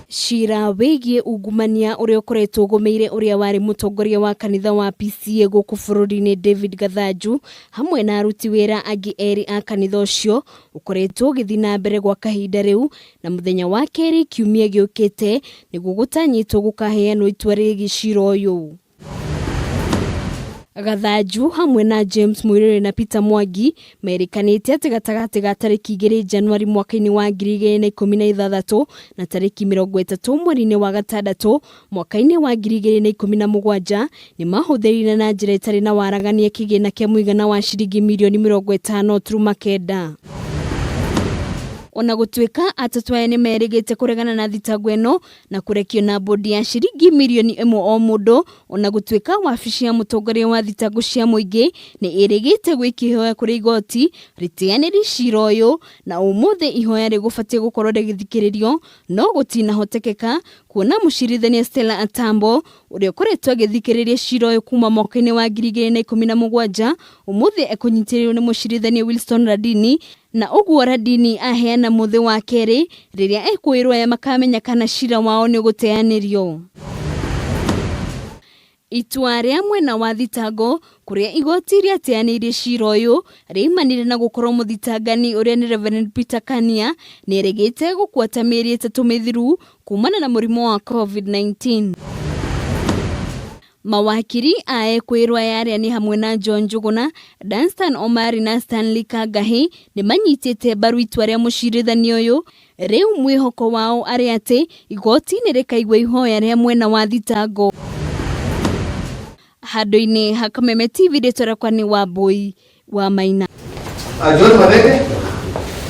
Cira wĩgiĩ ungumania ũrĩa ũkoretwo ũgũmĩire ũrĩa warĩ mũtongoria wa kanitha wa PCEA gũkũ bũrũri-inĩ David Gathanju hamwe na aruti wĩra angĩ erĩ a kanitha ũcio ũkoretwo ũgĩthiĩ na mbere gwa kahinda rĩu na mũthenya wa kerĩ kiumia gĩũkĩte nĩguo gũtanyĩtwo gũkaheanwo itua rĩgiĩ cira ũyũ. Gathanju hamwe na James Muiruri na Peter Mwangi merĩkanĩte atĩ gatagatĩ ga tarĩki 2 Januari mwaka-inĩ wa 2016 na tarĩki 30 mweri-inĩ wa gatandatũ mwaka-inĩ wa 2017 nĩ mahũthĩrire na njĩra ĩtarĩ na waragania kĩgĩna kĩa mũigana wa ciringi mirioni 50.9. Ona gũtuĩka atatũ aya nĩ merĩgĩte kũregana na thitango ĩno na kũrekio na bodi ya ciringi mirioni ĩmwe o mũndũ, ona gũtuĩka wabici ya mũtongoria wa thitango cia mũingĩ nĩ ĩrĩgĩte gwĩka ihoya kũrĩ igoti rĩteanĩrie cira ũyũ na ũmũthĩ ihoya rĩgũbatiĩ gũkorwo rĩgĩthikĩrĩrio no gũtinahotekeka kuona mũcirithania Stella Atambo ũrĩa ũkoretwo agĩthikĩrĩria cira ũyũ kuma mwaka-inĩ wa 2017 ũmũthĩ ekũnyitĩrĩirwo nĩ mũcirithania Wilson Radini na ũguo Radini aheana mũthĩ wa kerĩ rĩrĩa ekũĩrwo aya makamenya kana cira wao nĩ ũgũteanĩrio. Itua rĩa mwena wa thitango kũrĩa igoti rĩateanĩirie cira ũyũ rĩaimanire na gũkorwo mũthitangani ũrĩa nĩ Reverend Peter Kania nĩerĩgĩte gũkua ta mĩeri ĩtatũ mĩthiru kumana na mũrimũ wa COVID-19. Mawakiri a ekwĩrwo aya arĩa nĩ hamwe na John Njuguna, Danstan Omari na Stanley Kangahi nĩ manyitĩte mbaru itua rĩa mũcirithania ũyũ. Rĩu mwĩhoko wao arĩ atĩ igoti nĩ rĩkaigua ihoya rĩa mwena wa thitango. Handũ-inĩ ha Kameme TV rĩtwa rĩakwa nĩ Wambui wa Maina. John Mabeke.